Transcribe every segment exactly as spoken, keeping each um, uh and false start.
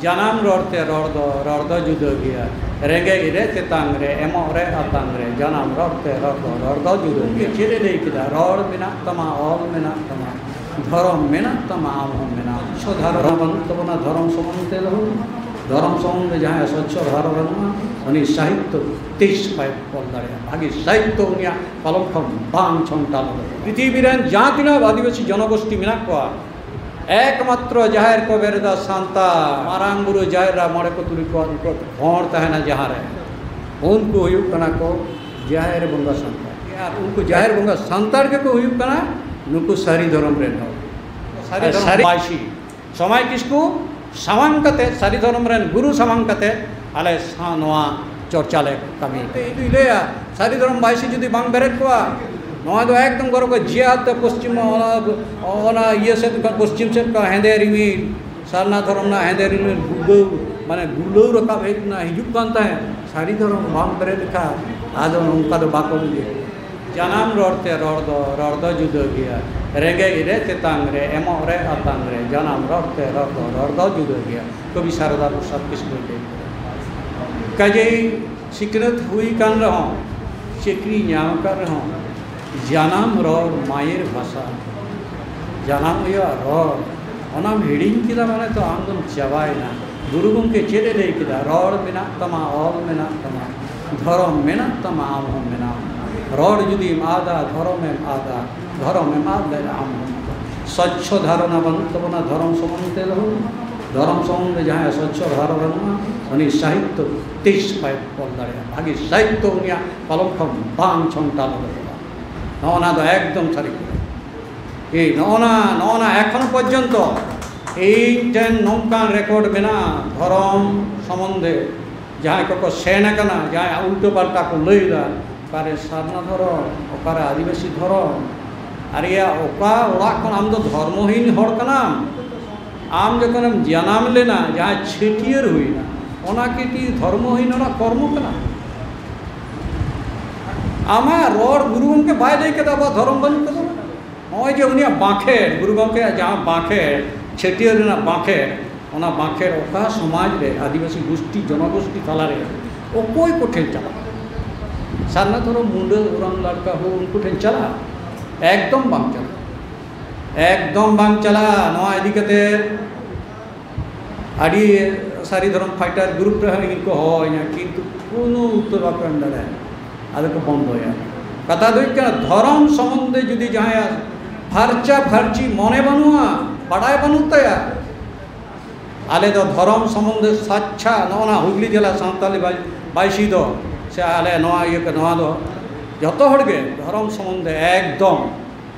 ᱡᱟᱱᱟᱢ ᱨᱚᱲ ᱛᱮ ᱨᱚᱲ ᱫᱚ, ᱨᱚᱲ ᱫᱚ ᱡᱩᱫᱟᱹ ᱜᱮᱭᱟ᱾ ᱨᱮᱸᱜᱮᱡ ᱨᱮ ᱛᱮᱛᱟᱝ ᱨᱮ, ᱮᱢᱚᱜ ᱨᱮ ᱟᱛᱟᱝ ᱨᱮ, ᱡᱟᱱᱟᱢ ᱨᱚᱲ ᱛᱮ ᱨᱚᱲ ᱫᱚ, ᱨᱚᱲ ᱫᱚ ᱡᱩᱫᱟᱹ ᱜᱮᱭᱟ᱾ ᱪᱮᱫ ᱮ ᱞᱟᱹᱭ ᱠᱮᱫᱟ? ᱨᱚᱲ ᱢᱮᱱᱟᱜ ᱛᱟᱢᱟ, ᱚᱞ ᱢᱮᱱᱟᱜ ᱛᱟᱢᱟ, ᱫᱷᱚᱨᱚᱢ ᱢᱮᱱᱟᱜ ᱛᱟᱢᱟ, ᱟᱢ ᱦᱚᱸ ᱢᱮᱱᱟᱢ᱾ ᱥᱚ ᱫᱷᱟᱨᱚᱱᱟ ᱵᱟᱹᱱᱩᱜ ᱛᱟᱵᱚᱱᱟ ᱫᱷᱚᱨᱚᱢ ᱥᱚᱢᱵᱚᱱᱫᱷᱮ ᱫᱚ᱾ ᱫᱷᱚᱨᱚᱢ ᱥᱚᱢᱵᱚᱱᱫᱷᱮ ᱡᱟᱦᱟᱸᱭᱟᱜ ᱥᱚᱪᱪᱷᱚ ᱫᱷᱟᱨᱚᱱᱟ ᱵᱟᱹᱱᱩᱜᱼᱟ, ᱩᱱᱤ ᱥᱟᱦᱤᱛᱛᱚ ᱛᱤᱥ ᱵᱟᱭ ᱚᱞ ᱫᱟᱲᱮᱭᱟᱜᱼᱟ᱾ ᱵᱷᱟᱹᱜᱤ ᱥᱟᱦᱤᱛᱛᱚ ᱩᱱᱤᱭᱟᱜ ᱠᱚᱞᱚᱢ ᱠᱷᱚᱱ ᱵᱟᱝ ᱪᱷᱚᱱᱴᱟ ᱞᱚᱫᱚᱜᱼᱟ᱾ ᱯᱨᱤᱛᱷᱤᱵᱤ ᱨᱮᱱ ᱡᱟᱦᱟᱸ ᱛᱤᱱᱟᱹᱜ ᱟᱹᱫᱤᱵᱟᱹᱥᱤ ᱡᱚᱱᱚᱜᱳᱥᱴᱤ ᱢᱮᱱᱟᱜ ᱠᱚᱣᱟ, ᱮᱠᱢᱟᱛᱨᱚ ᱡᱟᱦᱮᱨ ᱠᱚ ᱵᱮᱨᱮᱫᱟ ᱥᱟᱱᱛᱟᱲ᱾ ᱢᱟᱨᱟᱝ ᱵᱩᱨᱩ, ᱡᱟᱦᱮᱨ ᱮᱨᱟ, ᱢᱚᱬᱮ ᱠᱚ ᱛᱩᱨᱩᱭ ᱠᱚ ᱩᱱᱠᱩ ᱦᱚᱲ ᱛᱟᱦᱮᱱᱟ ᱡᱟᱦᱟᱸ ᱨᱮ, ᱩᱱᱠᱩ ᱦᱩᱭᱩᱜ ᱠᱟᱱᱟ ᱠᱚ ᱡᱟᱦᱮᱨ ᱵᱚᱸᱜᱟ ᱥᱟᱱᱛᱟᱲ᱾ ᱟᱨ ᱩᱱᱠᱩ ᱡᱟᱦᱮᱨ ᱵᱚᱸᱜᱟ ᱥᱟᱱᱛᱟᱲ ᱜᱮᱠᱚ ᱦᱩᱭᱩᱜ ᱠᱟᱱᱟ ᱱᱩᱠᱩ ᱥᱟᱹᱨᱤ ᱫᱷᱚᱨᱚᱢ ᱨᱮᱱ ᱦᱚᱲ᱾ ᱥᱟᱹᱨᱤ ᱫᱷᱚᱨᱚᱢ ᱵᱟᱭᱥᱤ ᱥᱚᱢᱟᱭ ᱠᱤᱥᱠᱩ ᱥᱟᱢᱟᱝ ᱠᱟᱛᱮ, ᱥᱟᱹᱨᱤ ᱫᱷᱚᱨᱚᱢ ᱨᱮᱱ ᱜᱩᱨᱩ ᱥᱟᱢᱟᱝ ᱠᱟᱛᱮ ᱟᱞᱮ ᱥᱟ-, ᱱᱚᱣᱟ ᱪᱚᱨᱪᱟ ᱞᱮ ᱠᱟᱹᱢᱤ᱾ ᱤᱧ ᱫᱩᱧ ᱞᱟᱹᱭᱟ, ᱥᱟᱹᱨᱤ ᱫᱷᱚᱨᱚᱢ ᱵᱟᱭᱥᱤ ᱡᱩᱫᱤ ᱵᱟᱝ ᱵᱮᱨᱮᱫ ᱠᱚᱜᱼᱟ, ᱱᱚᱣᱟ ᱫᱚ ᱮᱠᱫᱚᱢ ᱜᱚᱨᱚ ᱠᱚ ᱡᱤᱭᱟ ᱛᱮ ᱯᱚᱥᱪᱤᱢ, ᱚᱱᱟ, ᱚᱱᱟ ᱤᱭᱟᱹ ᱥᱮᱫ ᱠᱷᱚᱱ, ᱯᱚᱥᱪᱤᱢ ᱥᱮᱫ ᱠᱷᱚᱱ ᱦᱮᱸᱫᱮ ᱨᱤᱢᱤᱞ, ᱥᱟᱨᱱᱟ ᱫᱷᱚᱨᱚᱢ ᱨᱮᱱᱟᱜ ᱦᱮᱸᱫᱮ ᱨᱤᱢᱤᱞ ᱜᱩᱨᱞᱟᱹᱣ, ᱢᱟᱱᱮ ᱜᱩᱨᱞᱟᱹᱣ ᱨᱟᱠᱟᱵ ᱦᱮᱡ ᱮᱱᱟ, ᱦᱤᱡᱩᱜ ᱠᱟᱱ ᱛᱟᱦᱮᱸᱫ᱾ ᱥᱟᱹᱨᱤ ᱫᱷᱚᱨᱚᱢ ᱵᱟᱝ ᱵᱮᱨᱮᱫ ᱞᱮᱠᱷᱟᱱ ᱟᱫᱚ ᱱᱚᱝᱠᱟ ᱫᱚ ᱵᱟᱠᱚ ᱤᱭᱟᱹ᱾ ᱡᱟᱱᱟᱢ ᱨᱚᱲ ᱛᱮ ᱨᱚᱲ ᱫᱚ, ᱨᱚᱲ ᱫᱚ ᱡᱩᱫᱟᱹ ᱜᱮᱭᱟ᱾ ᱨᱮᱸᱜᱮᱡ ᱨᱮ ᱛᱮᱛᱟᱝ ᱨᱮ, ᱮᱢᱚᱜ ᱨᱮ ᱟᱛᱟᱝ ᱨᱮ, ᱡᱟᱱᱟᱢ ᱨᱚᱲ ᱛᱮ ᱨᱚᱲ ᱫᱚ, ᱨᱚᱲ ᱫᱚ ᱡᱩᱫᱟᱹ ᱜᱮᱭᱟ᱾ ᱠᱚᱵᱤ ᱥᱟᱨᱚᱫᱟ ᱯᱨᱚᱥᱟᱫᱽ ᱠᱤᱥᱠᱩᱭ ᱞᱟᱹᱭ ᱠᱮᱫᱟ᱾ ᱠᱟᱡᱮᱭ ᱥᱤᱠᱷᱱᱟᱹᱛ ᱦᱩᱭ ᱠᱟᱱ ᱨᱮᱦᱚᱸ, ᱪᱟᱹᱠᱨᱤ ᱧᱟᱢ ᱟᱠᱟᱫ ᱨᱮᱦᱚᱸ, ᱡᱟᱱᱟᱢ ᱨᱚᱲ ᱢᱟᱭᱮᱨ ᱵᱷᱟᱥᱟ, ᱡᱟᱱᱟᱢ ᱟᱭᱳᱣᱟᱜ ᱨᱚᱲ, ᱚᱱᱟᱢ ᱦᱤᱲᱤᱧ ᱠᱮᱫᱟ ᱢᱟᱱᱮ ᱛᱚ ᱟᱢ ᱫᱚᱢ ᱪᱟᱵᱟᱭᱮᱱᱟ᱾ ᱜᱩᱨᱩ ᱜᱚᱢᱠᱮ ᱪᱮᱫ ᱮ ᱞᱟᱹᱭ ᱠᱮᱫᱟ? ᱨᱚᱲ ᱢᱮᱱᱟᱜ ᱛᱟᱢᱟ, ᱚᱞ ᱢᱮᱱᱟᱜ ᱛᱟᱢᱟ, ᱫᱷᱚᱨᱚᱢ ᱢᱮᱱᱟᱜ ᱛᱟᱢᱟ, ᱟᱢ ᱦᱚᱸ ᱢᱮᱱᱟᱢ᱾ ᱨᱚᱲ ᱡᱩᱫᱤᱢ ᱟᱫᱟ, ᱫᱷᱚᱨᱚᱢᱮᱢ ᱟᱫᱟ, ᱫᱷᱚᱨᱚᱢᱮᱢ ᱟᱫ ᱞᱮᱫᱟ ᱟᱢ ᱦᱚᱸ᱾ ᱥᱚᱪᱪᱷᱚ ᱫᱷᱟᱨᱚᱱᱟ ᱵᱟᱹᱱᱩᱜ ᱛᱟᱵᱚᱱᱟ ᱫᱷᱚᱨᱚᱢ ᱥᱚᱢᱵᱚᱱᱫᱷᱮ ᱫᱚ᱾ ᱫᱷᱚᱨᱚᱢ ᱥᱚᱢᱵᱚᱱᱫᱷᱮ ᱡᱟᱦᱟᱸᱭᱟᱜ ᱥᱚᱪᱪᱷᱚ ᱫᱷᱟᱨᱚᱱᱟ ᱵᱟᱹᱱᱩᱜᱼᱟ, ᱩᱱᱤ ᱥᱟᱦᱤᱛᱛᱚ ᱛᱤᱥ ᱵᱟᱭ ᱚᱞ ᱫᱟᱲᱮᱭᱟᱜᱼᱟ᱾ ᱵᱷᱟᱹᱜᱤ ᱥᱟᱦᱤᱛᱛᱚ ᱩᱱᱤᱭᱟᱜ ᱠᱚᱞᱚᱢ ᱠᱷᱚᱱ ᱵᱟᱝ ᱪᱷᱚᱱᱴᱟ ᱞᱚᱫᱚᱜᱼᱟ᱾ ᱱᱚᱜᱼᱚ ᱱᱟ ᱫᱚ ᱮᱠᱫᱚᱢ ᱥᱟᱹᱨᱤ ᱠᱟᱛᱷᱟ᱾ ᱮᱭ ᱱᱚᱜᱼᱚ ᱱᱟ, ᱱᱚᱜᱼᱚ ᱱᱟ ᱮᱠᱷᱚᱱ ᱯᱚᱨᱡᱚᱱᱛᱚ ᱤᱧ ᱴᱷᱮᱱ ᱱᱚᱝᱠᱟᱱ ᱨᱮᱠᱚᱨᱰ ᱢᱮᱱᱟᱜᱼᱟ, ᱫᱷᱚᱨᱚᱢ ᱥᱚᱢᱵᱚᱱᱫᱷᱮ ᱡᱟᱦᱟᱸᱭ ᱠᱚᱠᱚ ᱥᱮᱱ ᱟᱠᱟᱱᱟ, ᱡᱟᱦᱟᱸᱭ ᱩᱞᱴᱟᱹ ᱯᱟᱞᱴᱟ ᱠᱚ ᱞᱟᱹᱭ ᱮᱫᱟ, ᱚᱠᱟᱨᱮ ᱥᱟᱨᱱᱟ ᱫᱷᱚᱨᱚᱢ, ᱚᱠᱟᱨᱮ ᱟᱹᱫᱤᱵᱟᱹᱥᱤ ᱫᱷᱚᱨᱚᱢ, ᱟᱨᱮᱭᱟ ᱚᱠᱟ ᱚᱲᱟᱜ ᱠᱷᱚᱱ ᱟᱢ ᱫᱚ ᱫᱷᱚᱨᱢᱚᱦᱤᱱ ᱦᱚᱲ ᱠᱟᱱᱟᱢ? ᱟᱢ ᱡᱚᱠᱷᱚᱱᱮᱢ ᱡᱟᱱᱟᱢ ᱞᱮᱱᱟ, ᱡᱟᱦᱟᱸ ᱪᱷᱟᱹᱴᱭᱟᱹᱨ ᱦᱩᱭᱱᱟ, ᱚᱱᱟ ᱠᱤ ᱴᱤ ᱫᱷᱚᱨᱢᱚᱦᱤᱱ ᱨᱮᱱᱟᱜ ᱠᱚᱨᱢᱚ ᱠᱟᱱᱟ? ᱟᱢᱟᱜ ᱨᱚᱲ ᱜᱩᱨᱩ ᱜᱚᱢᱠᱮ ᱵᱟᱭ ᱞᱟᱹᱭ ᱠᱮᱫᱟ ᱟᱵᱚᱣᱟᱜ ᱫᱷᱚᱨᱚᱢ ᱵᱟᱹᱱᱩᱜ ᱛᱟᱵᱚᱱᱟ᱾ ᱱᱚᱜᱼᱚᱭ ᱡᱮ ᱩᱱᱤᱭᱟᱜ ᱵᱟᱸᱠᱷᱮᱲ, ᱜᱩᱨᱩ ᱜᱚᱢᱠᱮᱭᱟᱜ ᱡᱟᱦᱟᱸ ᱵᱟᱸᱠᱷᱮᱲ, ᱪᱷᱟᱹᱴᱭᱟᱹᱨ ᱨᱮᱱᱟᱜ ᱵᱟᱸᱠᱷᱮᱲ, ᱚᱱᱟ ᱵᱟᱸᱠᱷᱮᱲ ᱚᱠᱟ ᱥᱚᱢᱟᱡᱽ ᱨᱮ ᱟᱹᱫᱤᱵᱟᱹᱥᱤ ᱜᱩᱥᱴᱤ, ᱡᱚᱱᱚᱜᱩᱥᱴᱤ ᱛᱟᱞᱟᱨᱮ ᱚᱠᱚᱭ ᱠᱚᱴᱷᱮᱱ ᱪᱟᱞᱟᱜᱼᱟ? ᱥᱟᱨᱱᱟ ᱫᱷᱚᱨᱚᱢ ᱢᱩᱸᱰᱟᱹ ᱳᱨᱟᱝ ᱞᱟᱲᱠᱟ ᱦᱚᱸ ᱩᱱᱠᱩ ᱴᱷᱮᱱ ᱪᱟᱞᱟᱜᱼᱟ? ᱮᱠᱫᱚᱢ ᱵᱟᱝ ᱪᱟᱞᱟᱜᱼᱟ, ᱮᱠᱫᱚᱢ ᱵᱟᱝ ᱪᱟᱞᱟᱜᱼᱟ᱾ ᱱᱚᱣᱟ ᱤᱫᱤ ᱠᱟᱛᱮ ᱟᱹᱰᱤ ᱥᱟᱹᱨᱤ ᱫᱷᱚᱨᱚᱢ fighter group ᱨᱮᱦᱚᱸ ᱤᱧ ᱠᱚ ᱦᱚᱦᱚ ᱟᱹᱧᱟ, ᱠᱤᱱᱛᱩ ᱠᱳᱱᱳ ᱩᱛᱛᱚᱨ ᱵᱟᱠᱚ ᱮᱢ ᱫᱟᱲᱮᱭᱟᱜᱼᱟ᱾ ᱟᱫᱚ ᱠᱚ ᱵᱚᱱᱫᱚᱭᱟ᱾ ᱠᱟᱛᱷᱟ ᱫᱚ ᱦᱩᱭᱩᱜ ᱠᱟᱱᱟ, ᱫᱷᱚᱨᱚᱢ ᱥᱚᱢᱵᱚᱱᱫᱷᱮ ᱡᱩᱫᱤ ᱡᱟᱦᱟᱸᱭᱟᱜ ᱯᱷᱟᱨᱪᱟ ᱯᱷᱟᱨᱪᱤ ᱢᱚᱱᱮ ᱵᱟᱹᱱᱩᱜᱼᱟ, ᱵᱟᱰᱟᱭ ᱵᱟᱹᱱᱩᱜ ᱛᱟᱭᱟ, ᱟᱞᱮ ᱫᱚ ᱫᱷᱚᱨᱚᱢ ᱥᱚᱢᱵᱚᱱᱫᱷᱮ ᱥᱟᱪᱪᱷᱟ, ᱱᱚᱜᱼᱚ ᱱᱟ ᱦᱩᱜᱽᱞᱤ ᱡᱮᱞᱟ ᱥᱟᱱᱛᱟᱞᱤ ᱵᱟᱭ-, ᱵᱟᱭᱥᱤ ᱫᱚ, ᱥᱮ ᱟᱞᱮ ᱱᱚᱣᱟ ᱤᱭᱟᱹ ᱠᱚ, ᱱᱚᱣᱟ ᱫᱚ ᱡᱚᱛᱚ ᱦᱚᱲ ᱜᱮ ᱫᱷᱚᱨᱚᱢ ᱥᱚᱢᱵᱚᱱᱫᱷᱮ ᱮᱠᱫᱚᱢ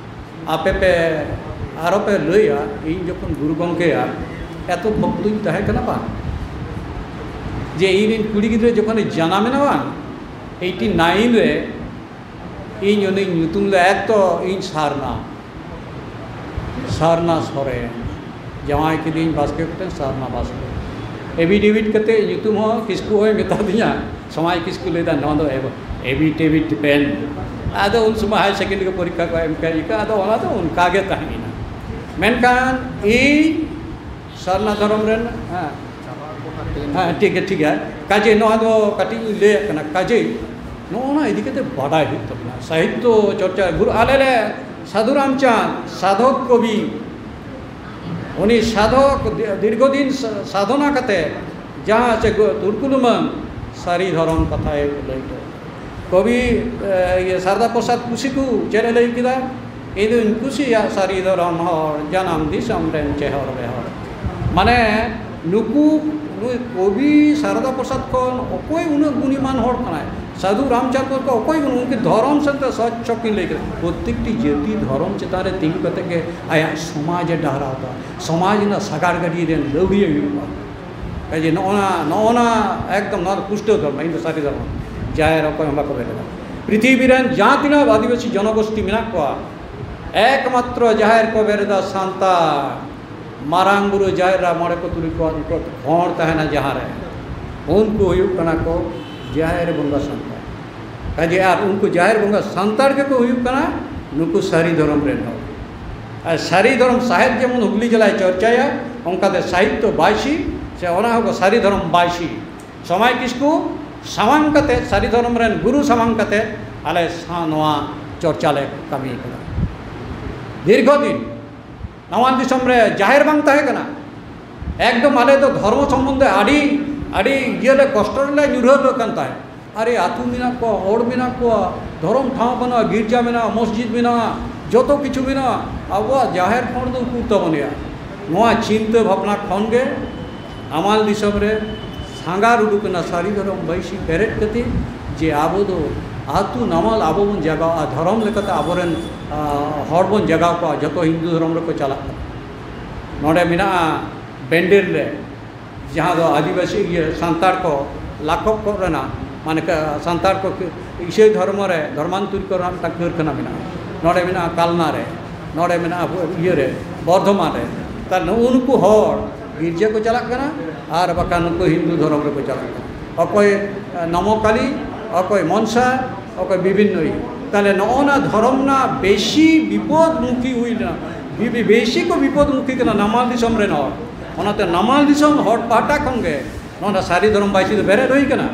ᱟᱯᱮ ᱯᱮ ᱟᱨᱚ ᱯᱮ ᱞᱟᱹᱭᱟ᱾ ᱤᱧ ᱡᱚᱠᱷᱚᱱ ᱜᱩᱨᱩ ᱜᱚᱢᱠᱮᱭᱟᱜ ᱮᱛᱚ ᱵᱷᱚᱠᱛᱚᱧ ᱛᱟᱦᱮᱸ ᱠᱟᱱᱟ ᱵᱟᱝ, ᱡᱮ ᱤᱧ ᱨᱮᱱ ᱠᱩᱲᱤ ᱜᱤᱫᱽᱨᱟᱹ ᱡᱚᱠᱷᱚᱱᱮ ᱡᱟᱱᱟᱢ ᱮᱱᱟ ᱵᱟᱝ, eighty nine ᱨᱮ, ᱤᱧ ᱩᱱᱤᱧ ᱧᱩᱛᱩᱢ ᱞᱮᱫᱟ, ᱮᱛᱚ ᱤᱧ ᱥᱟᱨᱱᱟ, ᱥᱟᱨᱱᱟ ᱥᱚᱨᱮᱱ, ᱡᱟᱶᱟᱭ ᱠᱤᱫᱤᱧ ᱵᱟᱥᱠᱮ ᱠᱟᱛᱮ ᱥᱟᱨᱱᱟ ᱵᱟᱥᱠᱮ᱾ ᱮᱵᱷᱤᱰᱮᱵᱷᱤᱴ ᱠᱟᱛᱮ ᱧᱩᱛᱩᱢ ᱦᱚᱸ ᱠᱤᱥᱠᱩ ᱦᱚᱸᱭ ᱢᱮᱛᱟ ᱫᱤᱧᱟ, ᱥᱚᱢᱟᱭ ᱠᱤᱥᱠᱩ ᱞᱟᱹᱭᱫᱟ, "ᱱᱚᱣᱟ ᱫᱚ ᱮᱵᱷᱤᱰᱮᱵᱷᱤᱴ ᱯᱮᱱ᱾" ᱟᱫᱚ ᱩᱱ ᱥᱚᱢᱚᱭ ᱦᱟᱭᱟᱨ ᱥᱮᱠᱮᱱᱰᱟᱨᱤ ᱠᱚ ᱯᱚᱨᱤᱠᱠᱷᱟ ᱠᱚ ᱮᱢ ᱠᱮᱫ ᱞᱮᱠᱟ, ᱟᱫᱚ ᱚᱱᱟ ᱫᱚ ᱚᱱᱠᱟ ᱜᱮ ᱛᱟᱦᱮᱸᱭᱮᱱᱟ᱾ ᱢᱮᱱᱠᱷᱟᱱ ᱤᱧ ᱥᱟᱨᱱᱟ ᱫᱷᱚᱨᱚᱢ ᱨᱮᱱ, ᱦᱮᱸ, ᱦᱮᱸ, ᱴᱷᱤᱠ ᱜᱮᱭᱟ, ᱴᱷᱤᱠ ᱜᱮᱭᱟ᱾ ᱠᱟᱡᱮ ᱱᱚᱣᱟ ᱫᱚ ᱠᱟᱹᱴᱤᱡ ᱤᱧ ᱞᱟᱹᱭᱟᱜ ᱠᱟᱱᱟ᱾ ᱠᱟᱡᱮ ᱱᱚᱜᱼᱚ ᱱᱟ ᱤᱫᱤ ᱠᱟᱛᱮ ᱵᱟᱰᱟᱭ ᱦᱩᱭᱩᱜ ᱛᱟᱵᱚᱱᱟ᱾ ᱥᱟᱦᱤᱛᱛᱚ ᱪᱚᱨᱪᱟ, ᱜᱩᱨᱩ, ᱟᱞᱮ ᱞᱮ ᱥᱟᱹᱫᱷᱩ ᱨᱟᱢᱪᱟᱸᱫᱽ, ᱥᱟᱫᱷᱚᱠ ᱠᱚᱵᱤ, ᱩᱱᱤ ᱥᱟᱫᱷᱚᱠ ᱫᱤ-, ᱫᱤᱨᱜᱷᱚ ᱫᱤᱱ ᱥᱟ-, ᱥᱟᱫᱷᱚᱱᱟ ᱠᱟᱛᱮ ᱡᱟᱦᱟᱸ ᱪᱮ ᱜᱚ-, ᱛᱩᱲᱠᱩᱞᱩᱢᱟᱹᱝ ᱥᱟᱹᱨᱤ ᱫᱷᱚᱨᱚᱢ ᱠᱟᱛᱷᱟᱭ ᱞᱟᱹᱭ ᱠᱮᱫ᱾ ᱠᱚᱵᱤ, ᱮ, ᱤᱭᱟᱹ, ᱥᱟᱨᱫᱟ ᱯᱨᱚᱥᱟᱫᱽ ᱠᱩᱥᱤᱠᱩ ᱪᱮᱫ ᱮ ᱞᱟᱹᱭ ᱠᱮᱫᱟ? "ᱤᱧ ᱫᱩᱧ ᱠᱩᱥᱤᱭᱟᱜ ᱥᱟᱹᱨᱤ ᱫᱷᱚᱨᱚᱢ ᱦᱚᱲ, ᱡᱟᱱᱟᱢ ᱫᱤᱥᱚᱢ ᱨᱮᱱ ᱪᱮᱦᱚᱨ ᱵᱮᱦᱚᱨ᱾" ᱢᱟᱱᱮ, ᱱᱩᱠᱩ, ᱱᱩᱭ ᱠᱚᱵᱤ ᱥᱟᱨᱫᱟ ᱯᱨᱚᱥᱟᱫᱽ ᱠᱷᱚᱱ ᱚᱠᱚᱭ ᱩᱱᱟᱹᱜ ᱜᱩᱱᱤᱢᱟᱱ ᱦᱚᱲ ᱠᱟᱱᱟᱭ? ᱥᱟᱹᱫᱷᱩ ᱨᱟᱢᱪᱟᱸᱫᱽ ᱠᱚ ᱚᱠᱚᱭ ᱩᱱᱠᱤᱱ ᱫᱷᱚᱨᱚᱢ ᱥᱮᱱᱛᱮ ᱥᱚᱪ ᱪᱚᱠᱤᱱ ᱞᱟᱹᱭ ᱠᱮᱫᱟ᱾ ᱯᱨᱚᱛᱮᱠᱴᱤ ᱡᱟᱹᱛᱤ ᱫᱷᱚᱨᱚᱢ ᱪᱮᱛᱟᱱ ᱨᱮ ᱛᱤᱸᱜᱩ ᱠᱟᱛᱮ ᱜᱮ ᱟᱭᱟᱜ ᱥᱚᱢᱟᱡᱽ ᱮ ᱰᱟᱦᱟᱨᱟᱣ ᱮᱫᱟ᱾ ᱥᱚᱢᱟᱡᱽ ᱨᱮᱱᱟᱜ ᱥᱟᱜᱟᱲ ᱜᱟᱹᱰᱤ ᱨᱮᱱ ᱞᱟᱹᱣᱲᱤᱭᱟᱹ ᱦᱩᱭᱩᱜᱼᱟ᱾ ᱠᱟᱡᱮ ᱱᱚᱜᱼᱚ ᱱᱟ, ᱱᱚᱜᱼᱚ ᱱᱟ ᱮᱠᱫᱚᱢ ᱱᱚᱣᱟ ᱫᱚ ᱯᱩᱥᱴᱟᱹᱣ ᱫᱷᱚᱨᱢᱚ, ᱤᱧ ᱫᱚ ᱥᱟᱹᱨᱤ ᱫᱷᱚᱨᱢᱚ᱾ ᱡᱟᱦᱮᱨ ᱚᱠᱚᱭ ᱦᱚᱸ ᱵᱟᱠᱚ ᱵᱮᱨᱮᱫᱟ᱾ ᱯᱨᱤᱛᱷᱤᱵᱤ ᱨᱮᱱ ᱡᱟᱦᱟᱸ ᱛᱤᱱᱟᱹᱜ ᱟᱹᱫᱤᱵᱟᱹᱥᱤ ᱡᱚᱱᱚᱜᱳᱥᱴᱤ ᱢᱮᱱᱟᱜ ᱠᱚᱣᱟ, ᱮᱠᱢᱟᱛᱨᱚ ᱡᱟᱦᱮᱨ ᱠᱚ ᱵᱮᱨᱮᱫᱟ ᱥᱟᱱᱛᱟᱲ᱾ ᱢᱟᱨᱟᱝ ᱵᱩᱨᱩ, ᱡᱟᱦᱮᱨ ᱟᱨ ᱢᱚᱬᱮ ᱠᱚ ᱛᱩᱨᱩᱭ ᱠᱚ ᱩᱱᱠᱩ ᱦᱚᱲ ᱛᱟᱦᱮᱱᱟ ᱡᱟᱦᱟᱸ ᱨᱮ, ᱩᱱᱠᱩ ᱦᱩᱭᱩᱜ ᱠᱟᱱᱟ ᱠᱚ ᱡᱟᱦᱮᱨ ᱵᱚᱸᱜᱟ ᱥᱟᱱᱛᱟᱲ᱾ ᱠᱟᱡᱮ ᱟᱨ ᱩᱱᱠᱩ ᱡᱟᱦᱮᱨ ᱵᱚᱸᱜᱟ ᱥᱟᱱᱛᱟᱲ ᱜᱮᱠᱚ ᱦᱩᱭᱩᱜ ᱠᱟᱱᱟ ᱱᱩᱠᱩ ᱥᱟᱹᱨᱤ ᱫᱷᱚᱨᱚᱢ ᱨᱮᱱ ᱦᱚᱲ᱾ ᱟᱨ ᱥᱟᱹᱨᱤ ᱫᱷᱚᱨᱚᱢ ᱥᱟᱦᱮᱫ ᱡᱮᱢᱚᱱ ᱦᱩᱜᱽᱞᱤ ᱡᱮᱞᱟᱭ ᱪᱚᱨᱪᱟᱭᱟ, ᱚᱱᱠᱟᱛᱮ ᱥᱟᱦᱤᱛᱛᱚ ᱵᱟᱭᱥᱤ ᱥᱮ ᱚᱱᱟ ᱦᱚᱸᱠᱚ ᱥᱟᱹᱨᱤ ᱫᱷᱚᱨᱚᱢ ᱵᱟᱭᱥᱤ ᱥᱚᱢᱟᱭ ᱠᱤᱥᱠᱩ ᱥᱟᱢᱟᱝ ᱠᱟᱛᱮ, ᱥᱟᱹᱨᱤ ᱫᱷᱚᱨᱚᱢ ᱨᱮᱱ ᱜᱩᱨᱩ ᱥᱟᱢᱟᱝ ᱠᱟᱛᱮ ᱟᱞᱮ ᱥᱟᱶ ᱱᱚᱣᱟ ᱪᱚᱨᱪᱟ ᱞᱮ ᱠᱟᱹᱢᱤ ᱠᱟᱫᱟ᱾ ᱫᱤᱨᱜᱷᱚ ᱫᱤᱱ ᱱᱟᱢᱟᱞ ᱫᱤᱥᱚᱢ ᱨᱮ ᱡᱟᱦᱮᱨ ᱵᱟᱝ ᱛᱟᱦᱮᱸ ᱠᱟᱱᱟ᱾ ᱮᱠᱫᱚᱢ ᱟᱞᱮ ᱫᱚ ᱫᱷᱚᱨᱢᱚ ᱥᱚᱢᱵᱚᱱᱫᱷᱮ ᱟᱹᱰᱤ, ᱟᱹᱰᱤ ᱤᱭᱟᱹ ᱞᱮ, ᱠᱚᱥᱴᱚ ᱨᱮᱞᱮ ᱧᱩᱨᱦᱟᱹ ᱟᱠᱟᱱ ᱛᱟᱦᱮᱸᱫ᱾ ᱟᱨᱮ, ᱟᱹᱛᱩ ᱢᱮᱱᱟᱜ ᱠᱚᱣᱟ, ᱦᱚᱲ ᱢᱮᱱᱟᱜ ᱠᱚᱣᱟ, ᱫᱷᱚᱨᱚᱢ ᱴᱷᱟᱶ ᱵᱟᱹᱱᱩᱜᱼᱟ, ᱜᱤᱨᱡᱟ ᱢᱮᱱᱟᱜᱼᱟ, ᱢᱚᱥᱡᱤᱫ ᱢᱮᱱᱟᱜᱼᱟ, ᱡᱚᱛᱚ ᱠᱤᱪᱷᱩ ᱢᱮᱱᱟᱜᱼᱟ, ᱟᱵᱚᱣᱟᱜ ᱡᱟᱦᱮᱨ ᱠᱷᱚᱸᱰ ᱫᱚ ᱩᱠᱩᱨ ᱛᱟᱵᱚᱱ ᱭᱟ? ᱱᱚᱣᱟ ᱪᱤᱱᱛᱟᱹ ᱵᱷᱟᱵᱽᱱᱟ ᱠᱷᱚᱱ ᱜᱮ ᱱᱟᱢᱟᱞ ᱫᱤᱥᱚᱢ ᱨᱮ ᱥᱟᱸᱜᱷᱟᱨ ᱩᱰᱩᱠ ᱮᱱᱟ ᱥᱟᱹᱨᱤ ᱫᱷᱚᱨᱚᱢ ᱵᱟᱹᱭᱥᱤ ᱵᱮᱨᱮᱫ ᱠᱟᱛᱮ, ᱡᱮ ᱟᱵᱚ ᱫᱚ ᱟᱹᱛᱩ ᱱᱟᱢᱟᱞ ᱟᱵᱚ ᱵᱚᱱ ᱡᱟᱜᱟᱣᱟ, ᱫᱷᱚᱨᱚᱢ ᱞᱮᱠᱟᱛᱮ ᱟᱵᱚᱨᱮᱱ, ᱟ, ᱦᱚᱲ ᱵᱚᱱ ᱡᱟᱜᱟᱣ ᱠᱚᱣᱟ, ᱡᱚᱛᱚ ᱦᱤᱱᱫᱩ ᱫᱷᱚᱨᱚᱢ ᱨᱮᱠᱚ ᱪᱟᱞᱟᱜ ᱠᱟᱱᱟ᱾ ᱱᱚᱰᱮ ᱢᱮᱱᱟᱜᱼᱟ ᱵᱮᱱᱰᱮᱞ ᱨᱮ, ᱡᱟᱦᱟᱸ ᱫᱚ ᱟᱹᱫᱤᱵᱟᱹᱥᱤ ᱤᱭᱟᱹ ᱥᱟᱱᱛᱟᱲ ᱠᱚ ᱞᱟᱠᱷᱚᱠ ᱠᱚ ᱨᱮᱱᱟᱜ, ᱢᱟᱱᱮ ᱠᱟ-, ᱥᱟᱱᱛᱟᱲ ᱠᱚ ᱠᱤ-, ᱤᱥᱟᱹᱭ ᱫᱷᱚᱨᱢᱚ ᱨᱮ ᱫᱷᱚᱨᱢᱟᱱᱛᱚᱨᱤ ᱠᱚ ᱨᱮᱱᱟᱜ ᱢᱤᱫᱴᱟᱝ ᱠᱟᱹᱨᱠᱷᱟᱱᱟ ᱢᱮᱱᱟᱜᱼᱟ᱾ ᱱᱚᱰᱮ ᱢᱮᱱᱟᱜᱼᱟ ᱠᱟᱞᱱᱟ ᱨᱮ, ᱱᱚᱰᱮ ᱢᱮᱱᱟᱜᱼᱟ ᱤᱭᱟᱹ ᱨᱮ, ᱵᱚᱨᱫᱷᱚᱢᱟᱱ ᱨᱮ᱾ ᱛᱟᱦᱞᱮ ᱱᱩᱜᱼᱩ ᱱᱩᱠᱩ ᱦᱚᱲ ᱜᱤᱨᱡᱟᱹ ᱠᱚ ᱪᱟᱞᱟᱜ ᱠᱟᱱᱟ, ᱟᱨ ᱵᱟᱠᱷᱟᱱ ᱱᱩᱠᱩ ᱦᱤᱱᱫᱩ ᱫᱷᱚᱨᱚᱢ ᱨᱮᱠᱚ ᱪᱟᱞᱟᱜ ᱠᱟᱱᱟ᱾ ᱚᱠᱚᱭ, ᱮ, ᱱᱚᱢᱚᱠᱟᱞᱤ, ᱚᱠᱚᱭ ᱢᱚᱱᱥᱟ, ᱚᱠᱚᱭ ᱵᱤᱵᱷᱤᱱᱱᱚ ᱤᱭᱟᱹ᱾ ᱛᱟᱦᱞᱮ ᱱᱚᱜᱼᱚ ᱱᱟ ᱫᱷᱚᱨᱚᱢ ᱨᱮᱱᱟᱜ ᱵᱮᱥᱤ ᱵᱤᱯᱚᱫ ᱢᱩᱠᱷᱤ ᱦᱩᱭ ᱞᱮᱱᱟ, ᱵᱤ-, ᱵᱤ-, ᱵᱮᱥᱤ ᱠᱚ ᱵᱤᱯᱚᱫ ᱢᱩᱠᱷᱤ ᱠᱟᱱᱟ ᱱᱟᱢᱟᱞ ᱫᱤᱥᱚᱢ ᱨᱮᱱ ᱦᱚᱲ᱾ ᱚᱱᱟᱛᱮ ᱱᱟᱢᱟᱞ ᱫᱤᱥᱚᱢ ᱦᱚᱲ ᱯᱟᱦᱴᱟ ᱠᱷᱚᱱ ᱜᱮ ᱱᱚᱣᱟ ᱥᱟᱹᱨᱤ ᱫᱷᱚᱨᱚᱢ ᱵᱟᱭᱥᱤ ᱫᱚ ᱵᱮᱨᱮᱫ ᱦᱩᱭ ᱠᱟᱱᱟ᱾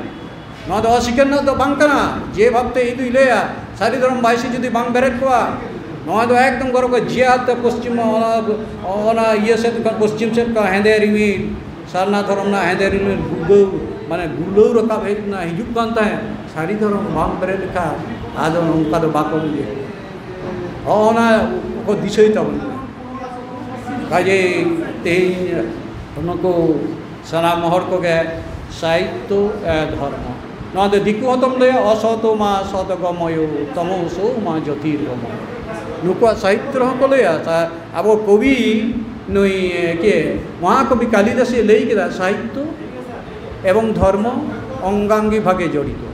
ᱱᱚᱣᱟ ᱫᱚ ᱚᱥᱤᱠᱟᱨ ᱨᱮᱱᱟᱜ ᱫᱚ ᱵᱟᱝ ᱠᱟᱱᱟ᱾ ᱡᱮ ᱵᱷᱟᱵᱽᱛᱮ ᱤᱧ ᱫᱩᱧ ᱞᱟᱹᱭᱟ, ᱥᱟᱹᱨᱤ ᱫᱷᱚᱨᱚᱢ ᱵᱟᱭᱥᱤ ᱡᱩᱫᱤ ᱵᱟᱝ ᱵᱮᱨᱮᱫ ᱠᱚᱜᱼᱟ, ᱱᱚᱣᱟ ᱫᱚ ᱮᱠᱫᱚᱢ ᱜᱚᱨᱚᱵᱽ ᱜᱮ᱾ ᱡᱮ ᱦᱟᱛᱮ ᱯᱚᱥᱪᱤᱢ, ᱚᱱᱟ, ᱚᱱᱟ ᱤᱭᱟᱹ ᱥᱮᱫ ᱠᱷᱚᱱ, ᱯᱚᱥᱪᱤᱢ ᱥᱮᱫ ᱠᱷᱚᱱ ᱦᱮᱸᱫᱮ ᱨᱤᱢᱤᱞ, ᱥᱟᱨᱱᱟ ᱫᱷᱚᱨᱚᱢ ᱨᱮᱱᱟᱜ ᱦᱮᱸᱫᱮ ᱨᱤᱢᱤᱞ ᱜᱩᱲᱟᱹᱣ, ᱢᱟᱱᱮ ᱜᱩᱨᱞᱟᱹᱣ ᱨᱟᱠᱟᱵ ᱦᱮᱡ ᱮᱱᱟ, ᱦᱤᱡᱩᱜ ᱠᱟᱱ ᱛᱟᱦᱮᱸᱫ᱾ ᱥᱟᱹᱨᱤ ᱫᱷᱚᱨᱚᱢ ᱵᱟᱝ ᱵᱮᱨᱮᱫ ᱞᱮᱠᱷᱟᱱ ᱟᱫᱚ ᱱᱚᱝᱠᱟ ᱫᱚ ᱵᱟᱠᱚ ᱵᱩᱡᱷᱟᱹᱣᱟ᱾ ᱦᱚᱸᱜᱼᱚ ᱱᱟ ᱠᱚ ᱫᱤᱥᱟᱹᱭ ᱛᱟᱵᱚᱱ ᱯᱮ᱾ ᱠᱟᱡᱮ ᱛᱮᱦᱮᱧ ᱱᱩᱠᱩ ᱥᱟᱱᱟᱢ ᱦᱚᱲ ᱠᱚᱜᱮ ᱥᱟᱦᱤᱛᱛᱚ, ᱮ, ᱫᱷᱚᱨᱢᱚ᱾ ᱱᱚᱣᱟ ᱫᱚ ᱫᱤᱠᱩ ᱦᱚᱸᱛᱚᱢ ᱞᱟᱹᱭᱟ, "ᱚᱥᱚᱛᱚ ᱢᱟ ᱥᱚᱛᱜᱚᱢᱚᱭᱚ, ᱛᱚᱢᱚᱥᱚ ᱢᱟ ᱡᱳᱛᱤᱨᱜᱚᱢᱚᱭᱚ᱾" ᱱᱩᱠᱩᱣᱟᱜ ᱥᱟᱦᱤᱛᱛᱚ ᱨᱮᱦᱚᱸ ᱠᱚ ᱞᱟᱹᱭᱟ᱾ ᱥᱟ-, ᱟᱵᱚ ᱠᱚᱵᱤ ᱱᱩᱭ, ᱮ, ᱠᱮ, ᱢᱚᱦᱟᱠᱚᱵᱤ ᱠᱟᱞᱤᱫᱟᱥᱮ ᱞᱟᱹᱭ ᱠᱮᱫᱟ, "ᱥᱟᱦᱤᱛᱛᱚ ᱮᱵᱚᱝ ᱫᱷᱚᱨᱢᱚ ᱚᱝᱜᱟᱝᱜᱤ ᱵᱷᱟᱜᱮ ᱡᱚᱲᱤᱛᱚ᱾"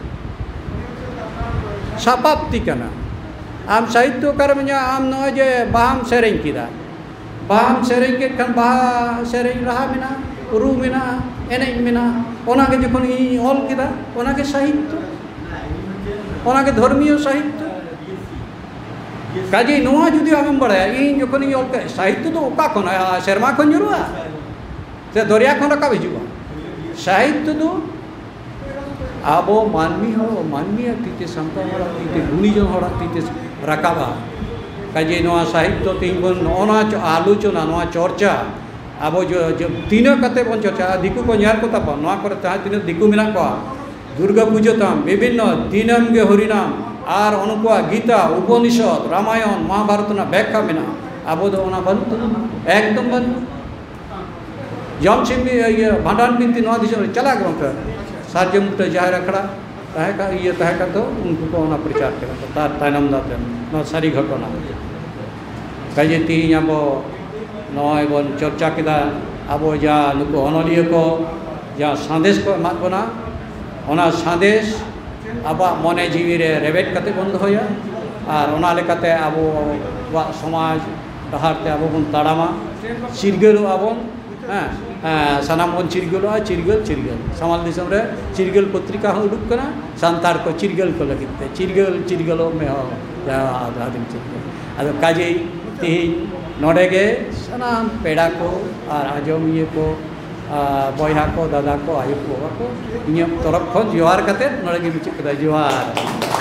ᱥᱟᱯᱟᱵ ᱛᱤ ᱠᱟᱱᱟ᱾ ᱟᱢ ᱥᱟᱦᱤᱛᱛᱚ ᱚᱠᱟᱨᱮᱢ ᱧᱟᱢᱟ? ᱟᱢ ᱱᱚᱜᱼᱚᱭ ᱡᱮ ᱵᱟᱦᱟᱢ ᱥᱮᱨᱮᱧ ᱠᱮᱫᱟ, ᱵᱟᱦᱟᱢ ᱥᱮᱨᱮᱧ ᱠᱮᱫ ᱠᱷᱟᱱ ᱵᱟᱦᱟ ᱥᱮᱨᱮᱧ ᱨᱟᱦᱟ ᱢᱮᱱᱟᱜᱼᱟ, ᱨᱩ ᱢᱮᱱᱟᱜᱼᱟ, ᱮᱱᱮᱡ ᱢᱮᱱᱟᱜᱼᱟ᱾ ᱚᱱᱟᱜᱮ ᱡᱚᱠᱷᱚᱱ ᱤᱧᱤᱧ ᱚᱞ ᱠᱮᱫᱟ, ᱚᱱᱟᱜᱮ ᱥᱟᱦᱤᱛᱛᱚ, ᱚᱱᱟᱜᱮ ᱫᱷᱚᱨᱢᱤᱭᱚ ᱥᱟᱦᱤᱛᱛᱚ᱾ ᱠᱟᱡᱮ ᱱᱚᱣᱟ ᱡᱩᱫᱤ ᱟᱢᱮᱢ ᱵᱟᱲᱟᱭᱟ, ᱤᱧ ᱡᱚᱠᱷᱚᱱᱤᱧ ᱚᱞ ᱠᱮᱫ, ᱥᱟᱦᱤᱛᱛᱚ ᱫᱚ ᱚᱠᱟ ᱠᱷᱚᱱ, ᱟ, ᱥᱮᱨᱢᱟ ᱠᱷᱚᱱ ᱧᱩᱨᱩᱜᱼᱟ ᱥᱮ ᱫᱚᱨᱭᱟ ᱠᱷᱚᱱ ᱨᱟᱠᱟᱵ ᱦᱤᱡᱩᱜᱼᱟ? ᱥᱟᱦᱤᱛᱛᱚ ᱫᱚ ᱟᱵᱚ ᱢᱟᱹᱱᱢᱤ ᱦᱚᱲ, ᱢᱟᱹᱱᱢᱤᱭᱟᱜ ᱛᱤ ᱛᱮ, ᱥᱟᱱᱛᱟᱲ ᱦᱚᱲᱟᱜ ᱛᱤ ᱛᱮ, ᱜᱩᱱᱤᱡᱚᱱ ᱦᱚᱲᱟᱜ ᱛᱤ ᱛᱮ ᱨᱟᱠᱟᱵᱼᱟ᱾ ᱠᱟᱡᱮ ᱱᱚᱣᱟ ᱥᱟᱦᱤᱛᱛᱚ ᱛᱮᱦᱮᱧ ᱵᱚᱱ ᱱᱚᱜᱼᱚ ᱱᱚᱣᱟ ᱪᱚ-, ᱟᱞᱳᱪᱚᱱᱟ, ᱱᱚᱣᱟ ᱪᱚᱨᱪᱟ, ᱟᱵᱚ ᱡᱚ-, ᱡᱚ-, ᱛᱤᱱᱟᱹᱜ ᱠᱟᱛᱮ ᱵᱚᱱ ᱪᱚᱨᱪᱟᱜᱼᱟ, ᱫᱤᱠᱩ ᱠᱚ ᱧᱮᱞ ᱠᱚ ᱛᱟᱵᱚᱱ, ᱱᱚᱣᱟ ᱠᱚᱨᱮ ᱡᱟᱦᱟᱸ ᱛᱤᱱᱟᱹᱜ ᱫᱤᱠᱩ ᱢᱮᱱᱟᱜ ᱠᱚᱣᱟ, ᱫᱩᱨᱜᱟ ᱯᱩᱡᱟᱹ ᱛᱟᱢ, ᱵᱤᱵᱷᱤᱱᱱᱚ ᱫᱤᱱᱟᱹᱢ ᱜᱮ ᱦᱚᱨᱤᱱᱟᱢ, ᱟᱨ ᱩᱱᱠᱩᱣᱟᱜ ᱜᱤᱛᱟ, ᱩᱯᱚᱱᱤᱥᱚᱫ, ᱨᱟᱢᱟᱭᱚᱱ, ᱢᱚᱦᱟᱵᱷᱟᱨᱚᱛ ᱨᱮᱱᱟᱜ ᱵᱮᱠᱠᱷᱟ ᱢᱮᱱᱟᱜᱼᱟ᱾ ᱟᱵᱚ ᱫᱚ ᱚᱱᱟ ᱵᱟᱹᱱᱩᱜ ᱛᱟᱵᱚᱱᱟ, ᱮᱠᱫᱚᱢ ᱵᱟᱹᱱᱩᱜ᱾ ᱡᱚᱢ ᱥᱤᱢ ᱵᱤ-, ᱤᱭᱟᱹ, ᱵᱷᱟᱸᱰᱟᱱ ᱵᱤᱱᱛᱤ ᱱᱚᱣᱟ ᱫᱤᱥᱚᱢ ᱨᱮ ᱪᱟᱞᱟᱜ ᱜᱮ ᱵᱟᱝ ᱯᱮ᱾ ᱥᱟᱨᱡᱚᱢ ᱵᱩᱴᱟᱹ ᱡᱟᱦᱮᱨ ᱟᱠᱷᱲᱟ ᱛᱟᱦᱮᱸ ᱠᱟᱱ, ᱤᱭᱟᱹ ᱛᱟᱦᱮᱸ ᱠᱟᱱ ᱫᱚ, ᱩᱱᱠᱩ ᱠᱚ ᱚᱱᱟ ᱯᱨᱚᱪᱟᱨ ᱠᱮᱫᱟ ᱠᱚ᱾ ᱛᱟᱨ ᱛᱟᱭᱱᱚᱢ ᱫᱟᱨᱟᱭ ᱛᱮ ᱱᱚᱣᱟ ᱥᱟᱹᱨᱤ ᱜᱷᱚᱴᱚᱱᱟ᱾ ᱠᱟᱡᱮ ᱛᱮᱦᱮᱧ ᱟᱵᱚ ᱱᱚᱜᱼᱚᱭ ᱵᱚᱱ ᱪᱚᱨᱪᱟ ᱠᱮᱫᱟ, ᱟᱵᱚ ᱡᱟ ᱱᱩᱠᱩ ᱚᱱᱚᱞᱤᱭᱟᱹ ᱠᱚ ᱡᱟ ᱥᱟᱸᱫᱮᱥ ᱠᱚ ᱮᱢᱟᱫ ᱵᱚᱱᱟ, ᱚᱱᱟ ᱥᱟᱸᱫᱮᱥ ᱟᱵᱚᱣᱟᱜ ᱢᱚᱱᱮ ᱡᱤᱣᱤ ᱨᱮ ᱨᱮᱵᱮᱫ ᱠᱟᱛᱮ ᱵᱚᱱ ᱫᱚᱦᱚᱭᱟ᱾ ᱟᱨ ᱚᱱᱟ ᱞᱮᱠᱟᱛᱮ ᱟᱵᱚᱣᱟᱜ ᱥᱚᱢᱟᱡᱽ ᱰᱟᱦᱟᱨ ᱛᱮ ᱟᱵᱚ ᱵᱚᱱ ᱛᱟᱲᱟᱢᱟ, ᱪᱤᱨᱜᱟᱹᱞᱚᱜᱼᱟ ᱵᱚᱱ᱾ ᱦᱮᱸ, ᱦᱮᱸ, ᱥᱟᱱᱟᱢ ᱵᱚᱱ ᱪᱤᱨᱜᱟᱹᱞᱚᱜᱼᱟ, ᱪᱤᱨᱜᱟᱹᱞ, ᱪᱤᱨᱜᱟᱹᱞ᱾ ᱥᱟᱢᱟᱞ ᱫᱤᱥᱚᱢ ᱨᱮ ᱪᱤᱨᱜᱟᱹᱞ ᱯᱚᱛᱨᱤᱠᱟ ᱦᱚᱸ ᱩᱰᱩᱠ ᱠᱟᱱᱟ, ᱥᱟᱱᱛᱟᱲ ᱠᱚ ᱪᱤᱨᱜᱟᱹᱞ ᱠᱚ ᱞᱟᱹᱜᱤᱫ ᱛᱮ, ᱪᱤᱨᱜᱟᱹᱞ, ᱪᱤᱨᱜᱟᱹᱞᱚᱜ ᱢᱮ ᱦᱚ, ᱡᱟᱦᱟᱸ ᱟᱫᱷᱟ ᱫᱤᱱ ᱪᱤᱨᱜᱟᱹᱞ᱾ ᱟᱫᱚ ᱠᱟᱡᱮᱭ ᱛᱮᱦᱮᱧ ᱱᱚᱰᱮ ᱜᱮ ᱥᱟᱱᱟᱢ ᱯᱮᱲᱟ ᱠᱚ ᱟᱨ ᱟᱸᱡᱚᱢᱤᱭᱟᱹ ᱠᱚ, ᱟᱨ ᱵᱚᱭᱦᱟ ᱠᱚ, ᱫᱟᱫᱟ ᱠᱚ, ᱟᱭᱳ ᱠᱚ, ᱵᱟᱵᱟ ᱠᱚ, ᱤᱧᱟᱹᱜ ᱛᱚᱨᱚᱯ ᱠᱷᱚᱱ ᱡᱚᱦᱟᱨ ᱠᱟᱛᱮ ᱱᱚᱰᱮ ᱜᱮ ᱢᱩᱪᱟᱹᱫ ᱠᱮᱫᱟ᱾ ᱡᱚᱦᱟᱨ᱾